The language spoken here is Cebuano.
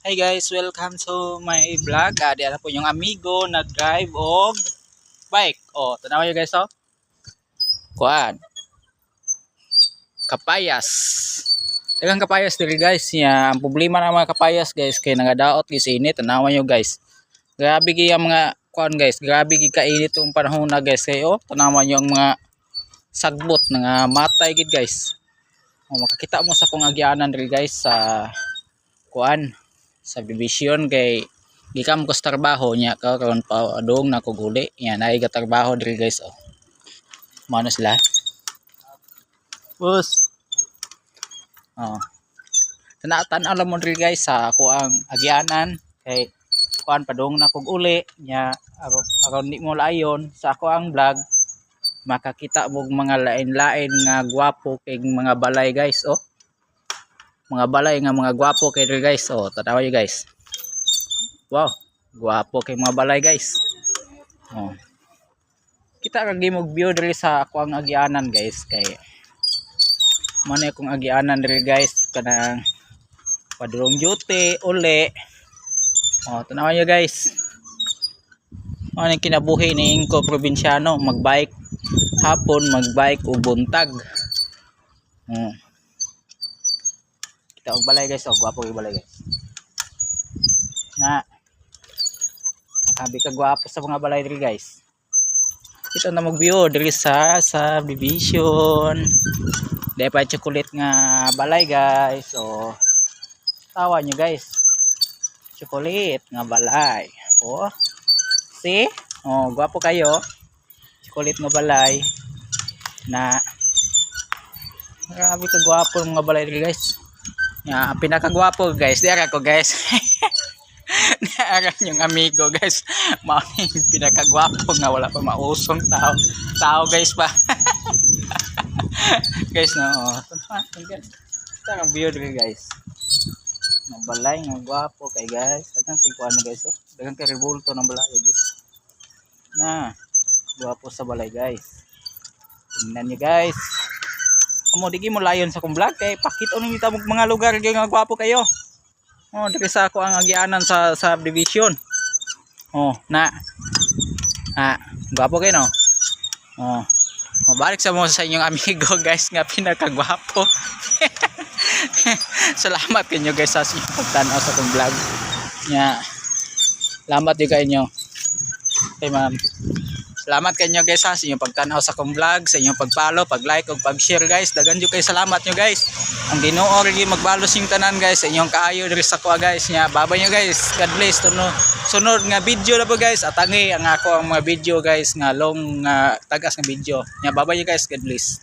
Hi guys, welcome to my vlog. Di na po yung amigo nag-drive og bike. Oh, tanawa nyo, guys, oh. Kuan. Kapayas. Daghang kapayas diri, guys. Ya, ang problema ng mga kapayas, guys, kay nagadaot gyud sa init. Tanawa nyo, guys. Grabe gyud ang mga kuan, guys. Grabe gyud kainit tong panahon na, guys, kay oh, tanawa nyo ang mga sagbot nga matay gid, guys. Oh, makakita mo sa kong agyanan diri, guys, sa kuan, subdivision, kay gikan ko sa trabaho niya karon pa adong na ko guli yan ay trabaho diri, guys, oh. Mano sila, boss, oh. Tana tan-aw lang mo diri, guys, sa ako ang agyanan kay kuan, padung na kog uli nya aron aron di mo layon sa ako ang vlog, makakita mo og mga lain-lain nga gwapo kay mga balay, guys, oh. Mga balay nga mga gwapo kay diri, guys, oh. Tanawa nyo, guys. Wow, gwapo kay mga balay, guys, oh. Kita ka gimog view diri sa ako ang agyanan, guys, kay mo na akong agyanan diri, guys, kanang padulong duty uli, oh. Tanawa nyo, guys. Mo na kinabuhi ni Inko probinsyano, magbike hapon, magbike o buntag, oh. Kita og balay, guys, oh. Gwapo kay balay, guys, na sabi ka gwapo sa mga balay diri, guys. Kita na mag view diri sa subdivision. Di pa chocolate nga balay, guys. So tawa nyo, guys, chocolate nga balay, oh. See, oh, gwapo kayo, chocolate nga balay na. Grabe ka gwapo ng mga balay diri, guys. Ya, ang pinakagwapo, guys, di ara ko, guys. Di ara yung amigo, guys. Mao ni yung pinakagwapo nga wala pa mausong tao. Tao, guys, pa. Guys, no. Oh. Guys. Ito ang view diri, guys. Nga balay nga gwapo kay, guys. Daghang kay kuan, guys, oh. Daghang kay rebulto ng balay, guys. Na. Gwapo sa balay, guys. Tingnan niyo, guys. Amo digi mo layon sa kong vlog kay pakita ninyo ta mga lugar kay nga gwapo kayo. Oh, diri sa ako ang agyanan sa subdivision. Oh, na. Ah, gwapo kayo, no? Oh. Oh, balik sa mo sa inyong amigo, guys, nga pinakagwapo. Salamat kanyo, guys, sa inyong pagtan-aw sa akong vlog. Nya. Salamat din kayo. Okay, ma'am. Salamat kanyo, guys, ha, sa inyong pagtan-aw sa akong vlog, sa inyong pag-follow, pag-like ug pag-share, guys. Daghan jud kay salamat nyo, guys. Ang Ginoo rin magbalos yung tanan, guys, sa inyong kaayo diri sa kuha, guys. Nya, babay nyo, guys. God bless. Tuno, sunod nga video na po, guys. Atangi ang ako ang mga video, guys, nga long nga tagas nga video. Nya, babay nyo, guys. God bless.